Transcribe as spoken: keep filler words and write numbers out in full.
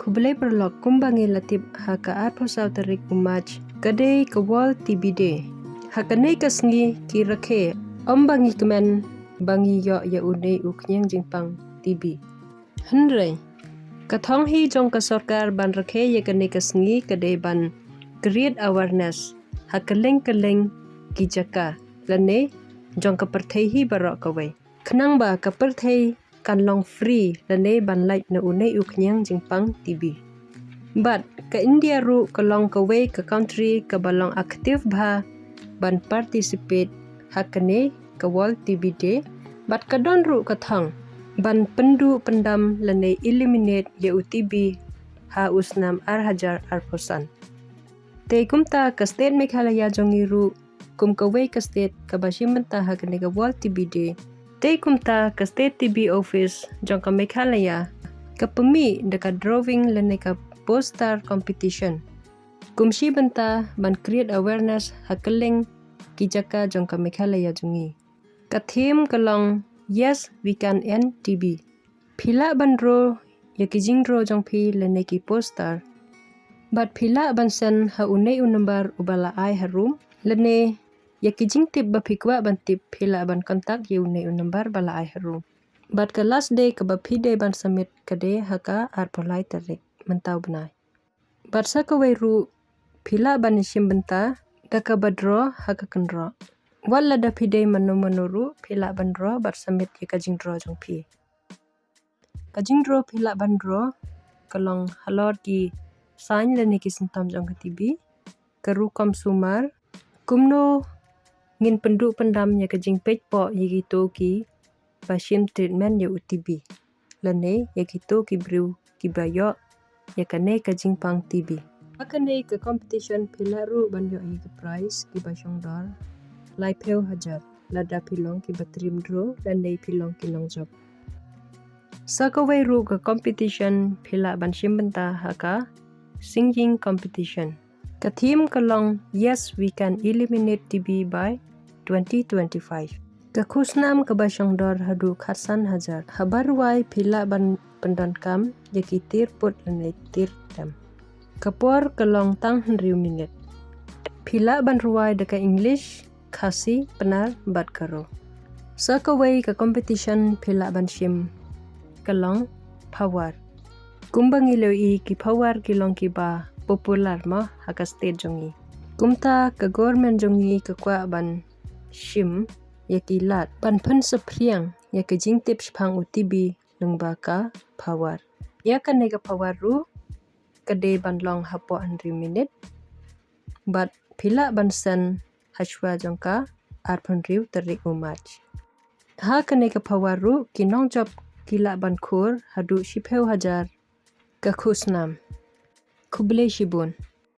Khublei paralok, kumba ngi la tip, ha ka arphew saw tarik u March ka dei ka World T B Day. Ha kane ka sngi ki rakhe ym ba ngi kmen ba ngi ïoh ïa une u khñiang jingpang T B. Hynrei ka thong hi jong ka sorkar ban rakhe ïa kane ka sngi ka dei ban create awareness ha kylleng kylleng ki jaka lane jong ka pyrthei hi baroh kawei, khnang ba ka pyrthei kan long free lane ban lait na une u khñiang jingpang T B. Bad ka India ruh ka long kawei ka country kaba long active bha ban participate ha kane ka World T B Day, bad ka don ruh ka thong ban pynduh pyndam lane eliminate ïa u T B ha u snem ar hajar arphew san. Te kumta ka state Meghalaya jong ngi ruh kum kawei ka state kaba shim bynta ha kane ka World T B Day. Te kumta ka State T B Office jong ka Meghalaya ka pynmih da ka drawing lane ka poster competition kum shi bynta ban create awareness ha kylleng ki jaka jong ka Meghalaya jong ngi. Ka theme ka long Yes, We Can End T B. Phi lah ban draw ïa ki jingdraw jong phi lane ki poster, bad phi lah ban send ha une u number uba la ai harum, lane ïa ki jingtip ba phi kwah ban tip phi lah ban contact ïa une u number ba la ai harum. Bad ka last day kaba phi dei ban submit ka dei ha ka arphew lai tarik mynta u bnai. Bad sa kawei ruh phi lah ban ïashim bynta da kaba draw ha ka kynroh. Wat lada phi dei mano mano ruh phi lah ban draw bad submit ïa ka jingdraw jong phi. Ka jingdraw phi lah ban draw ka long halor ki sign lane ki symptom jong ka T B, ka rukom sumar, kumno ngin pynduh pyndam ïa ka jingpeit poh ïa kito kiba shim treatment ïa u T B, lane ïa kito ki briew kiba ïoh ïa kane ka jingpang T B. Ha kane ka competition phi lah ruh ban ïoh ïa ki prize kiba shongdor laiphew hajar lada phi long kiba trim draw lane phi long ki nongjop. Sa kawei ruh ka competition phi lah ban shim bynta ha ka singing competition. Ka theme ka long Yes, We Can Eliminate T B by twenty twenty-five. Ka khusnam kaba shongdor haduh khatsan hajar. Haba rwai phi lah ban pyndonkam ïa ki tirput lane tirtem. Ka por ka long tang hynriew minit. Phi lah ban rwai da ka English, Khasi, Pnar bad Garo. Sa kawei ka competition phi lah ban shim ka long phawar. Kumba ngi la ïohi ki phawar ki long kiba popular mo ha ka state jong ngi. Kumta ka government jong ngi ka kwah ban shim ïa ki lad ban pynsaphriang ïa ka jingtip shaphang u T B lyngba ka phawar. Ïa kane ka phawar ruh ka dei ban long hapoh hynriew minit, bad phi lah ban send hashwa jong ka arphew hynriew tarik u March. Ha kane ka phawar ruh ki nongjop ki lah ban khur haduh shiphew hajar ka khusnam. Khublei shibun.